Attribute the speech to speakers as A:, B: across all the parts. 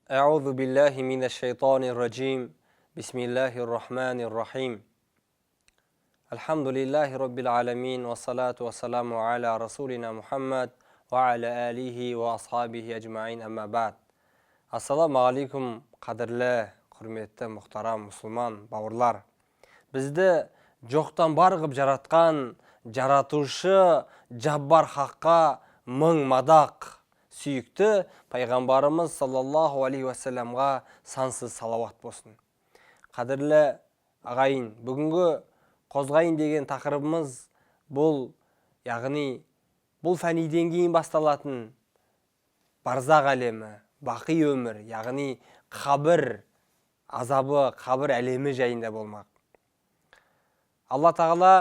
A: أعوذ بالله من الشيطان الرجيم. بسم الله الرحمن الرحيم. الحمد لله رب العالمين والصلاة والسلام على رسولنا محمد وعلى آله وأصحابه أجمعين أما بعد. Ассалаумағалейкум, қадірлі, құрметті, мұхтарам мұсылман бауырлар! Бізді жоқтан бар қып жаратқан жаратушы Жаббар Хаққа мың мадақ, сүйікті пайғамбарымыз саллаллаху алейхи уассаламға сансыз салауат болсын. Қадірлі ағайын, бүгінгі қозғайын деген тақырыбымыз бұл, яғни бұл фәниден кейін басталатын барзақ әлемі, бақи өмір, яғни қабір азабы, қабір әлемі жайында болмақ. Алла Тағала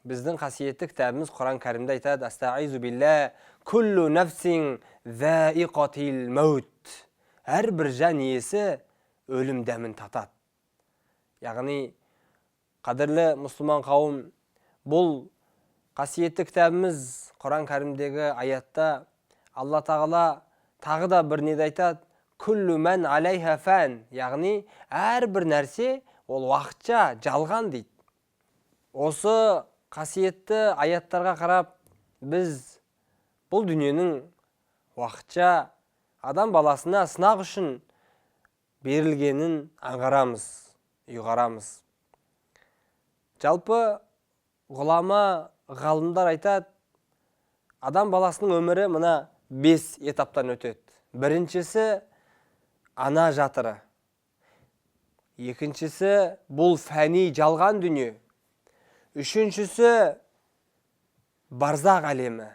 A: біздің қасиетті кітабымыз Құран Кәрімде айтады: «Астаизу билля, күллу нәфсин заиқатил маут». Әрбір жан иесі өлім дәмін татады. Яғни, қадірлі мұсылман қауым, бұл қасиетті кітабымыз Құран Кәрімдегі аятта Алла Тағала тағы да бір неде айтады: «Күллу мән алейха фән», яғни әрбір нәрсе ол уақытша, жалған дейді. Осы қасиетті аяттарға қарап, біз бұл дүниенің уақытша, адам баласына сынақ үшін берілгенін аңғарамыз, ұйғарамыз. Жалпы, ғұлама ғалымдар айтады, адам баласының өмірі мына бес этаптан өтеді. Біріншісі – ана жатыры, екіншісі – бұл фәни жалған дүние, үшіншісі – барзақ әлемі,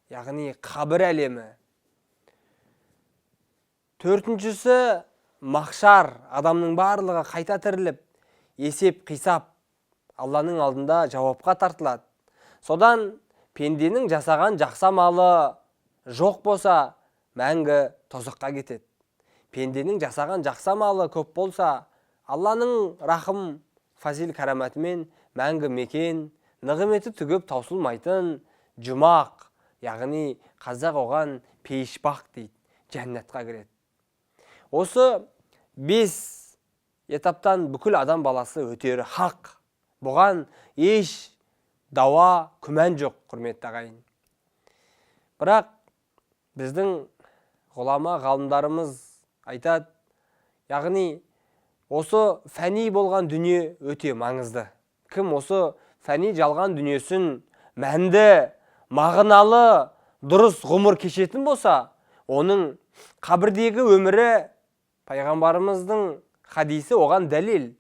A: яғни қабір әлемі, төртіншісі – махшар, адамның барлығы қайта тіріліп, есеп қисап, Алланың алдында жауапқа тартылады. Содан пенденің жасаған жақсы амалы жоқ болса, мәңгі тозаққа кетеді. Пенденің жасаған жақсы амалы көп болса, Алланың рахым фазил кәраматымен мәңгі мекен, нығметі түгіп таусылмайтын жұмақ, яғни қазақ оған пейішбақ дейді, жәннатқа кіреді. Осы бес этаптан бүкіл адам баласы өтері хақ, бұған еш дауа, күмән жоқ, құрметті ағайын. Бірақ біздің ғұлама ғалымдарымыз айтады, яғни осы фәни болған дүние өте маңызды. Кім осы фәни жалған дүниесін мәнді, мағыналы, дұрыс ғұмыр кешетін болса, оның қабірдегі өмірі, пайғамбарымыздың хадисі оған дәлел,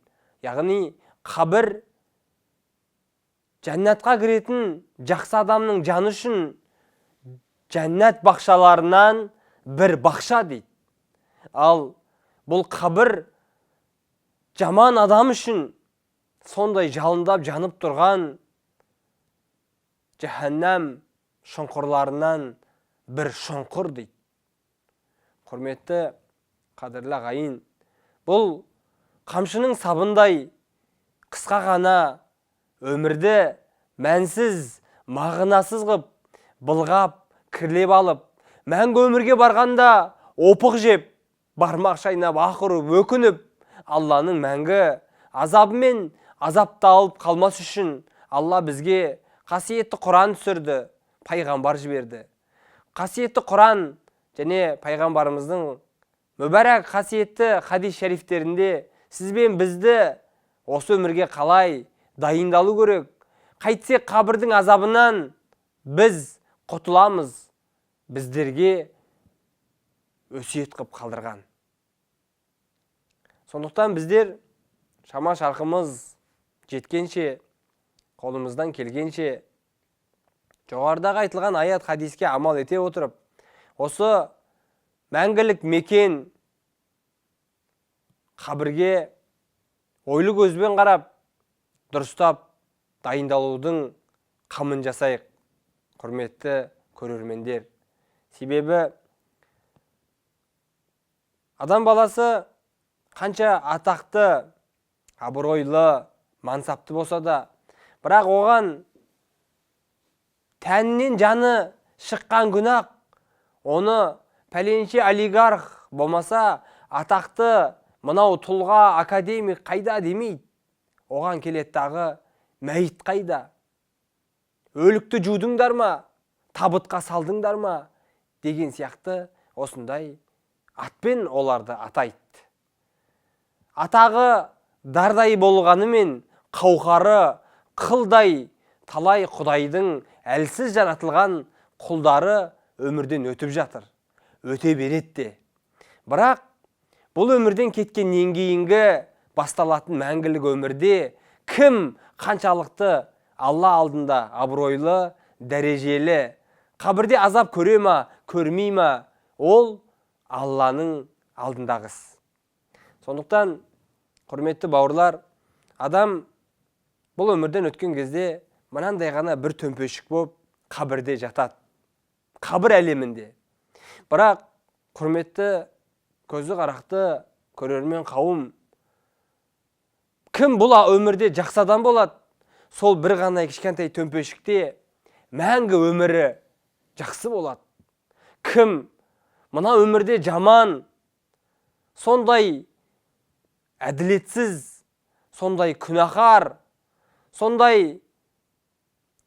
A: яғни қабір жәннатқа кіретін жақсы адамның жаны үшін жәннат бақшаларынан бір бақша дейді. Ал бұл қабір жаман адам үшін сондай жалындап жанып тұрған жаһаннам шұңқырларынан бір шұңқыр дейді. Құрметті, қадірлі ағайын, бұл қамшының сабындай қысқа ғана өмірді мәнсіз, мағынасыз қып былғап, кірлеп алып, мәңгі өмірге барғанда опық жеп, бармақ шайнап, ах ұрып, өкініп, Алланың мәңгі азабымен азапталып қалмас үшін Алла бізге қасиетті Құран түсірді, пайғамбар жіберді. Қасиетті Құран және пайғамбарымыздың мүбәрәк қасиетті хадис шәрифтерінде сіз бен бізді осы өмірге қалай дайындалу керек, қайтсек қабірдің азабынан біз құтыламыз, біздерге өсиет қып қалдырған. Сондықтан біздер шама шарқымыз жеткенше, қолымыздан келгенше жоғарыдағы айтылған аят, хадиске амал ете отырып, осы мәңгілік мекен қабірге ойлы көзбен қарап, дұрыстап дайындалудың қамын жасайық, құрметті көрермендер. Себебі адам баласы қанша атақты, абыройлы, мансапты болса да, бірақ оған тәнінен жаны шыққан күні ақ оны пәленше олигарх Болмаса атақты мынау тұлға, академик қайда демейді. Оған келеді тағы мәйіт қайда? Өлікті жудыңдар ма? Табытқа салдыңдар ма? Деген сияқты осындай атпен оларды атайды. Атағы дардай болғанымен қауқары қылдай талай Құдайдың әлсіз жаратылған құлдары өмірден өтіп жатыр. Өте береді де. Бірақ бұл өмірден кеткеннен кейінгі басталатын мәңгілік өмірде кім қаншалықты Алла алдында абыройлы, дәрежелі, қабірде азап көре ма, көрмей ма, ол Алланың алдындағы іс. Сондықтан, құрметті бауырлар, адам бұл өмірден өткен кезде мынандай ғана бір төмпешік болып қабірде жатады. Қабір әлемінде. Бірақ, құрметті көзі қарақты көрермен қауым, кім бұл өмірде жақсы адам болады, сол бір ғана кішкентай төмпешікте мәңгі өмірі жақсы болады. Кім мына өмірде жаман, сондай әділетсіз, сондай күнәһар, сондай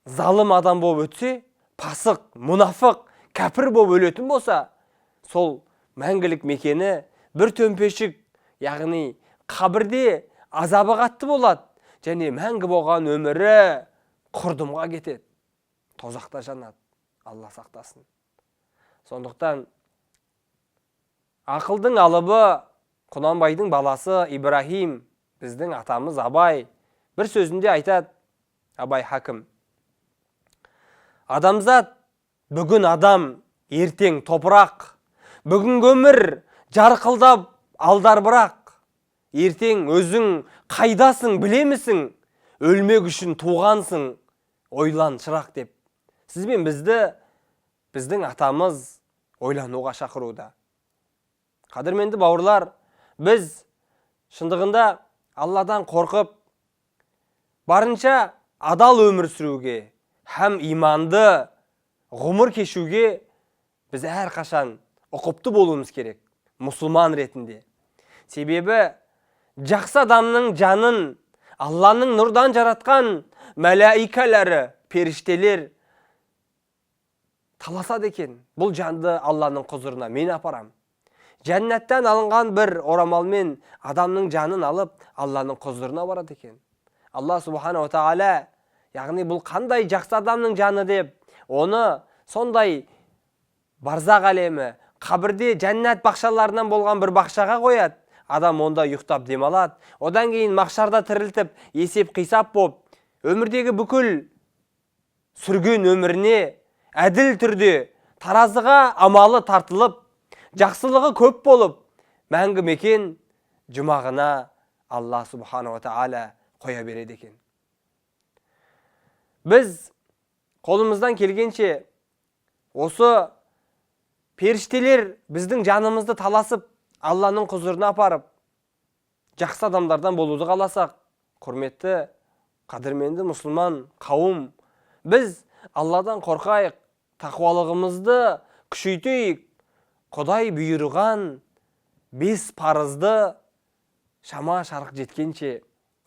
A: залым адам болып өтсе, пасық, мұнафық, кәпір болып өлетін болса, сол мәңгілік мекені бір төмпешік, яғни қабірде азабы қатты болады, және мәңгі болған өмірі құрдымға кетеді, тозақта жанады. Алла сақтасын. Сондықтан ақылдың алыбы Құнанбайдың баласы Ибрахим, біздің атамыз Абай бір сөзінде айтады. Абай хакім: адамзат бүгін адам, ертең топырақ, бүгінгі өмір жарқылдап алдар бірақ, ертең өзің қайдасың білемісің, өлмек үшін туғансың, ойлан шырақ деп сіз бен бізді біздің атамыз ойлануға шақыруда. Қадірменді бауырлар, біз шындығында Алладан қорқып, барынша адал өмір сүруге һәм иманды ғұмыр кешуге біз әрқашан ұқыпты болуымыз керек мұсылман ретінде. Себебі жақсы адамның жанын Алланың нұрдан жаратқан мәләикалары, періштелер таласады екен. Бұл жанды Алланың құзырына мен апарам. Жәннаттан алынған бір орамалмен адамның жанын алып Алланың құзырына барады екен. Алла субханала тағала, яғни бұл қандай жақсы адамның жаны деп, оны сондай барзақ әлемі, қабірде жәннат бақшаларынан болған бір бақшаға қояды. Адам онда ұйықтап демалады. Одан кейін махшарда тірілтіп, есеп қисап болып, өмірдегі бүкіл сүрген өміріне әділ түрде таразыға амалы тартылып, жақсылығы көп болып, мәңгі мекен жұмағына Алла субханала тағала қоя береді екен. Біз қолымыздан келгенше осы періштелер біздің жанымызды таласып, Алланың құзырына апарып, жақсы адамдардан болуды қаласақ, құрметті қадірменді мұсылман қауым, біз Алладан қорқайық, тақуалығымызды күшейтейік, Құдай бұйырған 5 парызды шама шарық жеткенше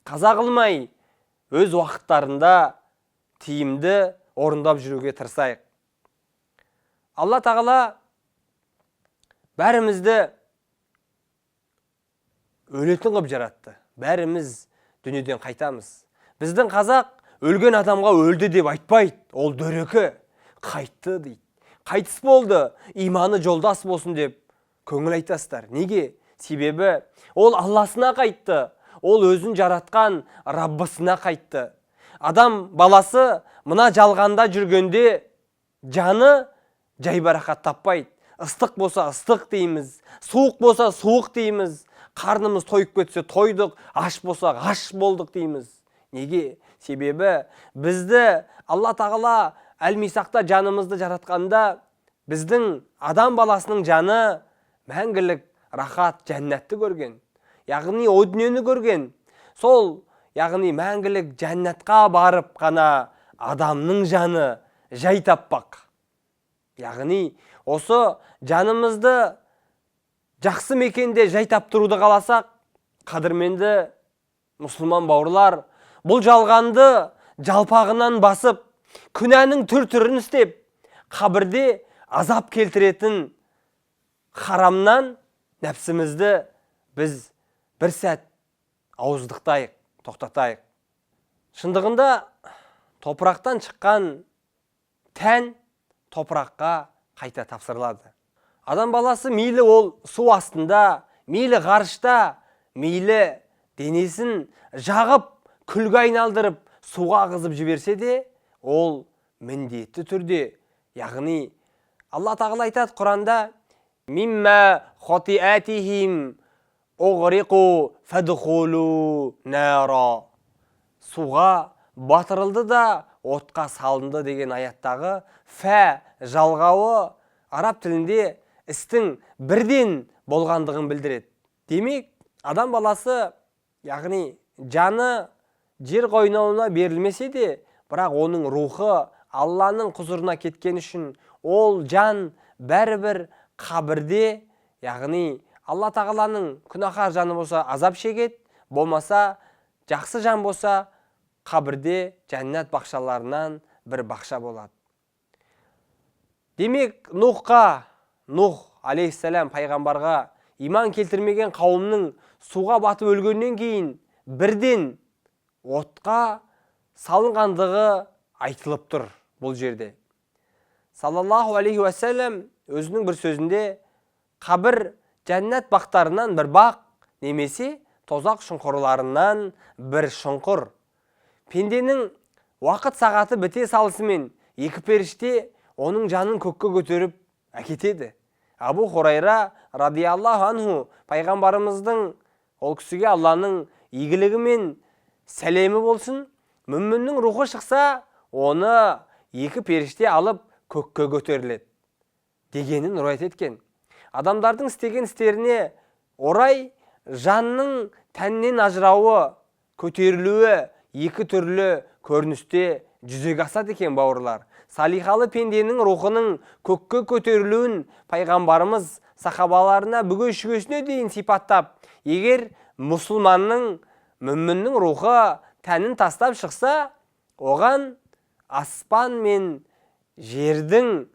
A: қаза қылмай, өз уақыттарында тиімді орындап жүруге тырысайық. Алла тағала бәрімізді өлетін қып жаратты. Бәріміз дүниеден қайтамыз. Біздің қазақ өлген адамға өлді деп айтпайды, ол дөрекі, қайтты дейді. Қайтыс болды, иманы жолдас болсын деп көңіл айтасыздар. Неге? Себебі ол Алласына қайтты, ол өзін жаратқан Раббысына қайтты. Адам баласы мына жалғанда жүргенде жаны жайбарақат таппайды. Ыстық болса ыстық дейміз, суық болса суық дейміз, қарнымыз тойып кетсе тойдық, аш болсақ аш болдық дейміз. Неге? Себебі бізді Алла тағала әл-Мисақта жанымызды жаратқанда біздің адам баласының жаны мәңгілік рахат жәннатты көрген, яғни о дүниені көрген. Сол яғни мәңгілік жәннатқа барып қана адамның жаны жай таппақ. Яғни осы жанымызды Жақсы мекенде жай таптыруды қаласақ, қадірменді мұсылман бауырлар, бұл жалғанды жалпағынан басып, күнәнің түр-түрін істеп, қабірде азап келтіретін харамнан нәпсімізді біз бір сәт ауыздықтайық, тоқтатайық. Шындығында топырақтан шыққан тән топыраққа қайта тапсырылады. Адам баласы мейлі ол су астында, мейлі ғарышта, мейлі денесін жағып, күлге айналдырып, суға ағызып жіберсе де, ол міндетті түрде, яғни Алла Тағала айтады Құранда: «Мимма хатиатихим уғриқу фадхулу нара». Суға батырылды да отқа салынды деген аяттағы фә жалғауы араб тілінде істің бірден болғандығын білдіреді. Демек, адам баласы, яғни жаны жер қойнауына берілмесе де, бірақ оның рухы Алланың құзырына кеткен үшін ол жан бәрібір қабірде, яғни Алла Тағаланың күнәһар жаны болса азап шегеді, болмаса жақсы жан болса қабірде жәннат бақшаларынан бір бақша болады. Демек, Нухқа, Нух алейхиссалам пайғамбарға иман келтірмеген қауымның суға батып өлгеннен кейін бірден отқа салынғандығы айтылып тұр бұл жерде. Саллаллаху алейхи уассалам өзінің бір сөзінде: қабір жәннат бақтарынан бір бақ немесе тозақ шұңқырларынан бір шұңқыр. Пенденің уақыт сағаты біте салысымен екі періште оның жанын көкке көтеріп әкетеді. Абу Хурайра радиаллаху анху пайғамбарымыздың, ол кісіге Алланың игілігі мен сәлемі болсын, мүміннің рухы шықса, оны екі періште алып көкке көтеріледі дегенін риуаят еткен. Адамдардың істеген істеріне орай жанның тәннен ажырауы, көтерілуі екі түрлі көріністе жүзеге асады екен, бауырлар. Салихалы пенденің рухының көкке көтерілуін пайғамбарымыз сахабаларына бүге шүгесіне дейін сипаттап, егер мұсылманның, мүміннің рухы тәнін тастап шықса, оған аспан мен жердің,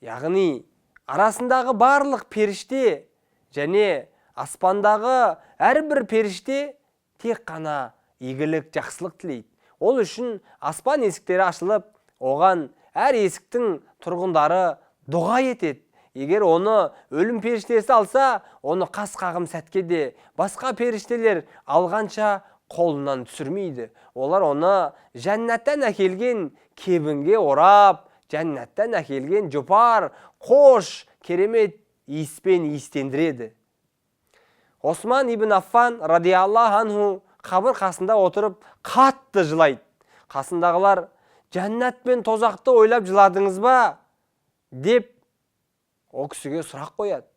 A: яғни арасындағы барлық періште және аспандағы әрбір періште тек қана игілік, жақсылық тілейді. Ол үшін аспан есіктері ашылып, оған әр есіктің тұрғындары дұға етеді. Егер оны өлім періштесі алса, оны қас қағым сәтке де басқа періштелер алғанша қолынан түсірмейді. Олар оны жәннаттан әкелген кебінге орап, жәннаттан әкелген жұпар, қош, керемет иіспен иістендіреді. Осман ибн Аффан радиаллаху анху қабір қасында отырып қатты жылайды. Қасындағылар: «Жәннат пен тозақты ойлап жыладыңыз ба?» деп ол кісіге сұрақ қояды.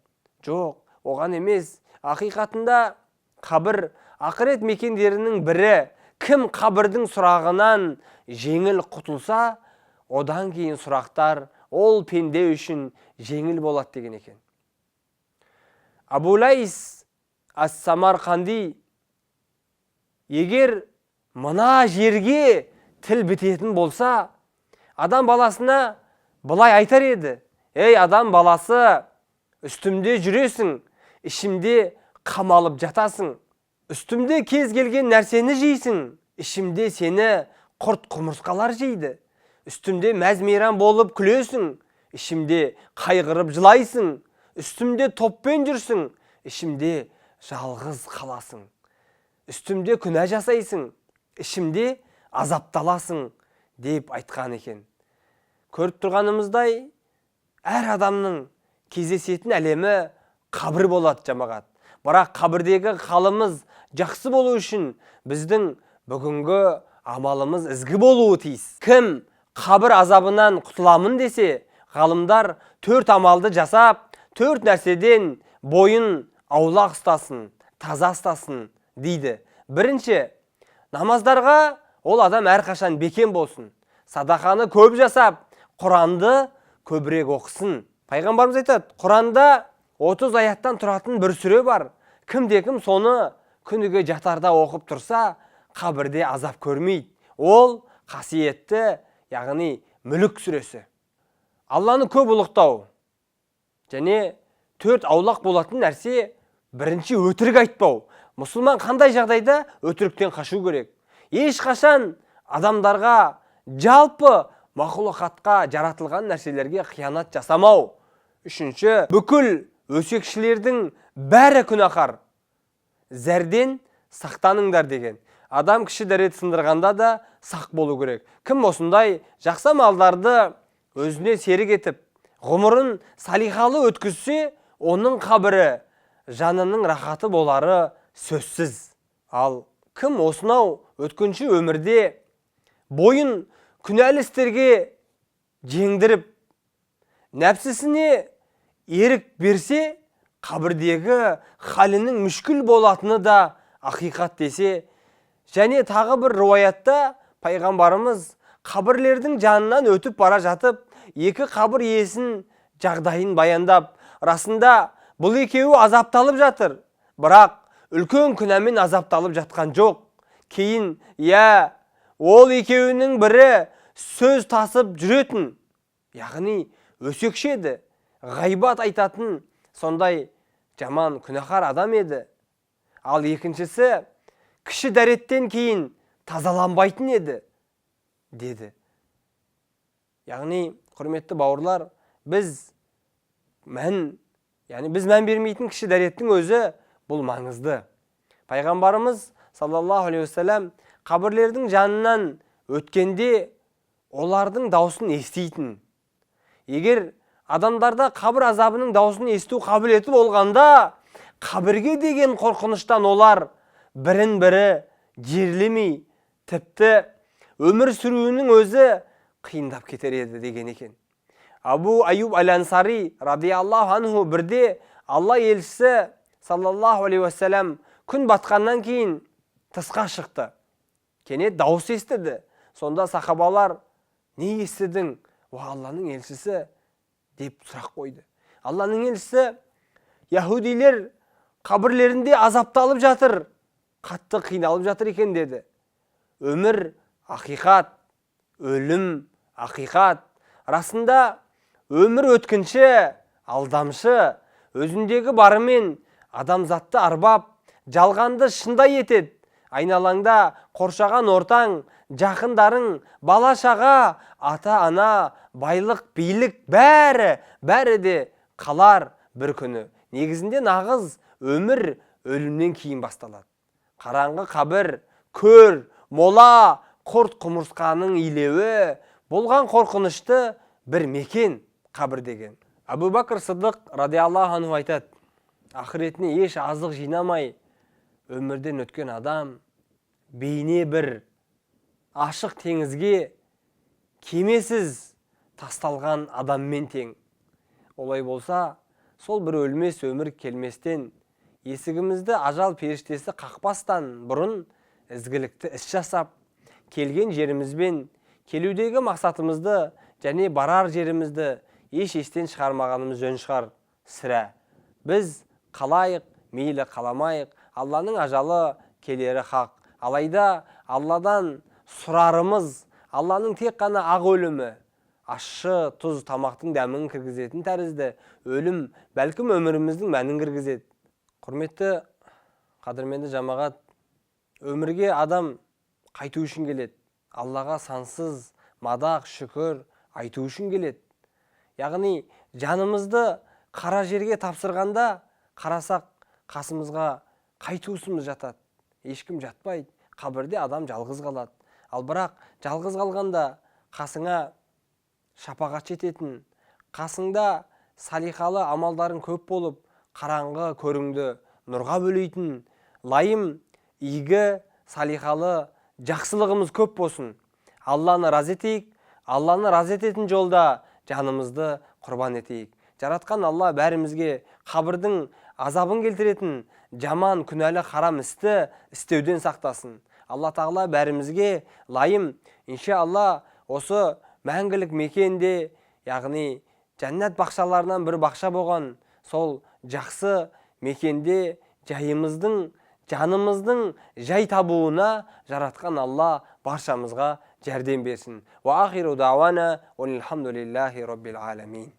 A: «Жоқ, оған емес. Ақиқатында қабір ақырет мекендерінің бірі. Кім қабірдің сұрағынан жеңіл құтылса, одан кейін сұрақтар ол пенде үшін жеңіл болады», деген екен. Абу Лайс ас-Самарқанди: «Егер мына жерге тіл бітетін болса, адам баласына былай айтар еді: ей, адам баласы, үстімде жүресің, ішімде қамалып жатасың. Үстімде кез келген нәрсені жейсің, ішімде сені құрт құмырсқалар жейді. Үстімде мәз мейрам болып күлесің, ішімде қайғырып жылайсың. Үстімде топпен жүрсің, ішімде жалғыз қаласың. Үстімде күнә жасайсың, ішімде азапталасың», деп айтқан екен. Көріп тұрғанымыздай, әр адамның кездесетін әлемі қабір болады, жамағат. Бірақ қабірдегі қалымыз жақсы болу үшін біздің бүгінгі амалымыз ізгі болуы тиіс. Кім қабір азабынан құтыламын десе, ғалымдар төрт амалды жасап, төрт нәрседен бойын аулақ ұстасын, таза ұстасын дейді. Бірінші, намаздарға ол адам әрқашан бекем болсын, садақаны көп жасап, Құранды көбірек оқысын. Пайғамбарымыз айтады Құранда: 30 аяттан тұратын бір сүре бар. Кімде-кім соны күніге жатарда оқып тұрса, қабірде азап көрмейді. Ол қасиетті, яғни Мүлік сүресі. Алланы көп ұлықтау және төрт аулақ болатын нәрсе: бірінші, өтірік айтпау. Мұсылман қандай жағдайда өтіріктен қашу керек. Ешқашан адамдарға, жалпы мақұлықатқа, жаратылған нәрселерге қиянат жасамау. Үшінші, бүкіл өсекшілердің бәрі күнәһар, зәрден сақтаныңдар деген. Адам кіші дәрет сындырғанда да сақ болу керек. Кім осындай жақсы амалдарды өзіне серік етіп, ғұмырын салиқалы өткізсе, оның қабірі жанының рахаты болары сөзсіз. Ал кім осынау өткінші өмірде бойын күнәлі істерге жеңдіріп, нәпсісіне ерік берсе, қабірдегі халінің мүшкіл болатыны да ақиқат десе. Және тағы бір руаятта пайғамбарымыз қабірлердің жанынан өтіп бара жатып, екі қабір иесін жағдайын баяндап: «Расында, бұл екеуі азапталып жатыр, бірақ үлкен күнәмен азапталып жатқан жоқ». Кейін: «Иә, ол екеуінің бірі сөз тасып жүретін, яғни өсекші еді, ғайбат айтатын сондай жаман күнәһар адам еді. Ал екіншісі кіші дәреттен кейін тазаланбайтын еді», – деді. Яғни, құрметті бауырлар, біз мән, яғни біз мән бермейтін кіші дәреттің өзі бұл маңызды. Пайғамбарымыз саллаллаху алейхи уассалам қабірлердің жанынан өткенде олардың даусын еститін. Егер адамдарда қабір азабының даусын есту қабілеті болғанда, қабірге деген қорқыныштан олар бірін бірі жерлемей, тіпті өмір сүруінің өзі қиындап кетер еді деген екен. Абу Аюб әл Ансари радиаллаху анху бірде Алла елшісі саллаллаху алейхи уассалам күн батқаннан кейін тысқа шықты. Кенет дауыс естіді. Сонда сахабалар: «Не естідің, уа Алланың елшісі?» – деп сұрақ қойды. Алланың елшісі: «Яһудилер қабірлерінде азапталып жатыр, қатты қиналып жатыр екен», – деді. Өмір ақиқат, өлім ақиқат. Расында, өмір өткінші, алдамшы. Өзіндегі барымен адамзатты арбап, жалғанды шындай етеді. Айналаңда қоршаған ортаң, жақындарың, бала шаға, ата ана, байлық, билік, бәрі бәрі де қалар бір күні. Негізінде нағыз өмір өлімнен кейін басталады. Қараңғы қабір, көр, мола, құрт құмырсқаның илеуі болған қорқынышты бір мекен қабір деген. Әбу Бәкір Сыдық радиаллаху анху айтады: «Ақыретіне еш азық жинамай өмірден өткен адам бейне бір ашық теңізге кемесіз тасталған адаммен тең». Олай болса, сол бір өлмес өмір келместен, есігімізді ажал періштесі қақпастан бұрын ізгілікті іс жасап, келген жерімізбен келудегі мақсатымызды және барар жерімізді еш естен шығармағанымыз жөн шығар, сірә. Біз қалайық, мейлі қаламайық, Алланың ажалы келері хақ. Алайда Алладан сұрарымыз, Алланың тек қана ақ өлімі, ащы тұз тамақтың дәмін кіргізетін тәрізді өлім бәлкім өміріміздің мәнін кіргізеді. Құрметті, қадірменді жамағат, өмірге адам қайту үшін келеді? Аллаға сансыз мадақ, шүкір айту үшін келеді. Яғни жанымызды қара жерге тапсырғанда қарасақ, қасымызға қай туысымыз жатады? Ешкім жатпайды. Қабірде адам жалғыз қалады. Ал бірақ жалғыз қалғанда қасыңа шапағатшы ететін, қасыңда салиқалы амалдарың көп болып, қараңғы көріңді нұрға бөлейтін лайым игі салиқалы жақсылығымыз көп болсын. Алланы разы етейік, Алланы разы ететін жолда жанымызды құрбан етейік. Жаратқан Алла бәрімізге қабірдің азабын келтіретін жаман, күнәлі, харам істі істеуден сақтасын. Алла Тағала бәрімізге лайым, иншалла, осы мәңгілік мекенде, яғни жәннат бақшаларынан бір бақша болған Сол жақсы мекенде жайымыздың, жанымыздың жай табуына жаратқан Алла баршамызға жәрдем берсін. Уа ахиру дауана, роббил аламин.